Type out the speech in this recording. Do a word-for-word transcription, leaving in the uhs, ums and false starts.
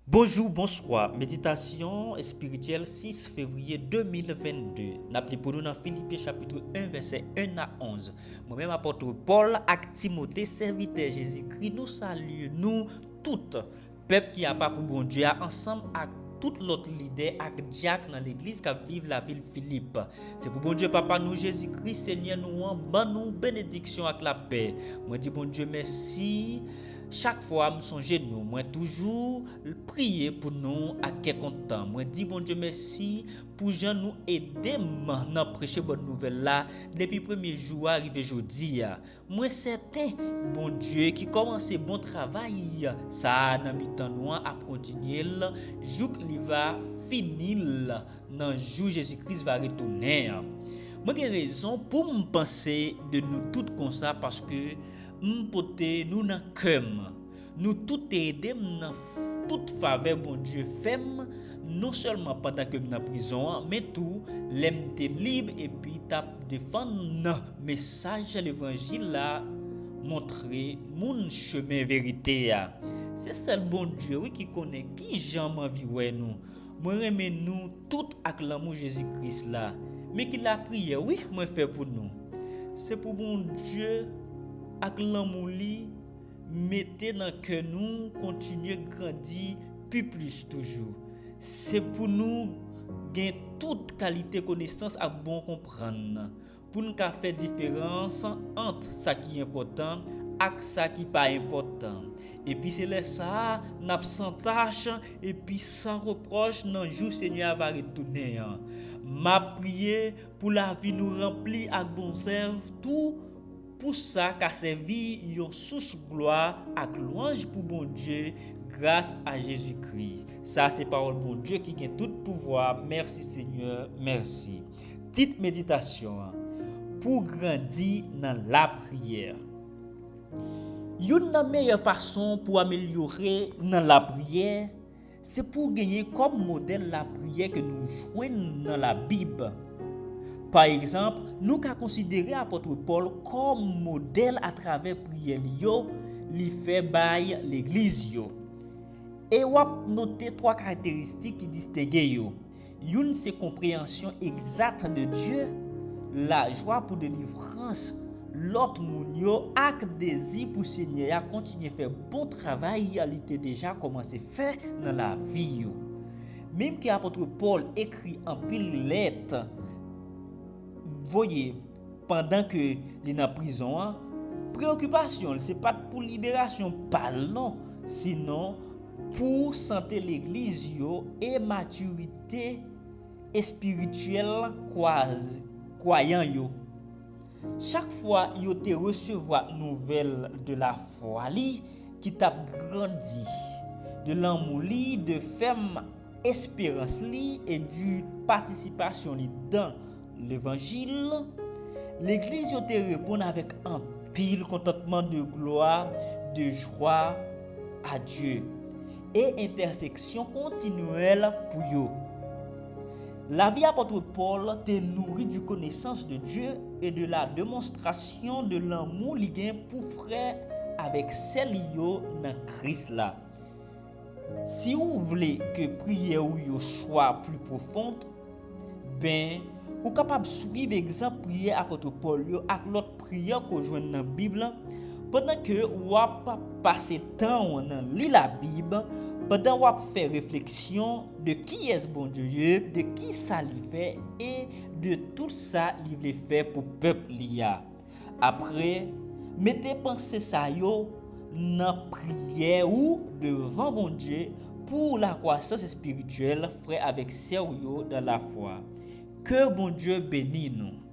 Bonjou, bonswa. Meditasyon espirityèl sis fevriye de mil vennde. N ap li pou nou nan Filipyen chapit en, vèsè en a onz. Mwen menm, apot Pòl ak Timote, sèvitè Jezikri, nou salye nou tout, pèp ki apa pou Bondye a, ansanm ak tout lòt lidè ak dyak nan legliz k ap viv lavil Filip. Se pou Bondye Papa nou, Jezikri, Senyè nou an, ban nou benediksyon ak lapè. Mwen di Bondye mèsi chak fwa m sonje nou. Mwen toujou priye pou nou ak kè kontan. Mwen di Bondye mèsi pou jan nou ede m nan preche bòn nouvèl la depi premye jou a rive jodi a. Mwen sèten Bondye ki kòmanse bon travay sa a nan mitan nou an ap kontinye l jouk li va fini l nan jou Jezi Kris va retounen an. Mwen gen rezon pou m panse de nou tout konsa paske m pote nou nan kè m. Nou tout te ede m nan tout favè Bondye fè m, non sèlman pandan ke m nan prizon an, men tou lè m te lib epi t ap defann mesaj levanjil la, montre moun chemen verite a. Se sèl Bondye, wi, ki konnen ki jan m anvi wè nou. Mwen renmen nou tout ak lanmou Jezi Kris la. Men ki lapriyè, wi, mwen fè pou nou. Se pou Bondye ak lanmou li mete nan kè nou kontinye grandi pi plis toujou. Se pou nou gen tout kalite konesans ak bon konprann, pou n ka fè diferans ant sa ki enpòtan ak sa ki pa enpòtan. Epi se lè sa a, n ap san tach epi san repwòch nan jou Senyè a va retounen an. M ap priye pou lavi nou ranpli ak bon zèv tou, pou sa ka sèvi yon sous glwa ak lwanj pou Bondye gras a Jezikri. Sa se pawòl Bondye ki gen tout pouvwa. Mèsi Senyè, mèsi. Tit meditasyon an, pou grandi nan lapriyè. Youn nan meyè fason pou amelyore nan lapriyè, se pou w genyen kòm modèl lapriyè ke nou jwenn nan Labib. Pa egzanp, nou ka konsidere apot Pòl kòm modèl atravè priyè li yo li fè bay legliz yo. E w ap note twa karakteristik ki distenge yo. Youn se konpreyansyon egzat de Dye, lajwa pou delivrans lòt moun yo ak dezi pou Senyè a kontinye fè bon travay li te deja kòmanse fè nan lavi yo. Menm ke apot Pòl ekri anpil lèt, voye pandan ke li nan prizon an, preyokipasyon l se pa t pou liberasyon pa l non, sinon pou sante legliz yo e matirite espirityèl kwaz-, kwayan yo. Chak fwa yo te resevwa nouvèl de lafwa li ki t ap grandi, de lanmou li, de fèm esperans li e di patisipasyon li dan levanjil, legliz yo te reponn avèk anpil kontantman de glwa, de jwa a Dye e entèseksyon kontinyèl pou yo. Lavi apot Pòl te nouri di konesans de Dye e de la demonstrasyon de lanmou li gen pou frè avèk sè li yo nan Kris la. Si w vle ke priyè ou yo swa pli pwofon, ben, ou kapab swiv egzanp priyè apot Pòl yo ak lòt priyè ke w jwenn nan Bib la, pandan ke w ap pase tan w nan li Labib, pandan w ap fè refleksyon de kiyès Bondye ye, de ki sa li fè e de tout sa li vle fè pou pèp li a. Apre, mete panse sa yo nan priyè ou devan Bondye pou lakwasans espirityèl frè avèk sè w yo dan lafwa. Ke Bondye beni nou.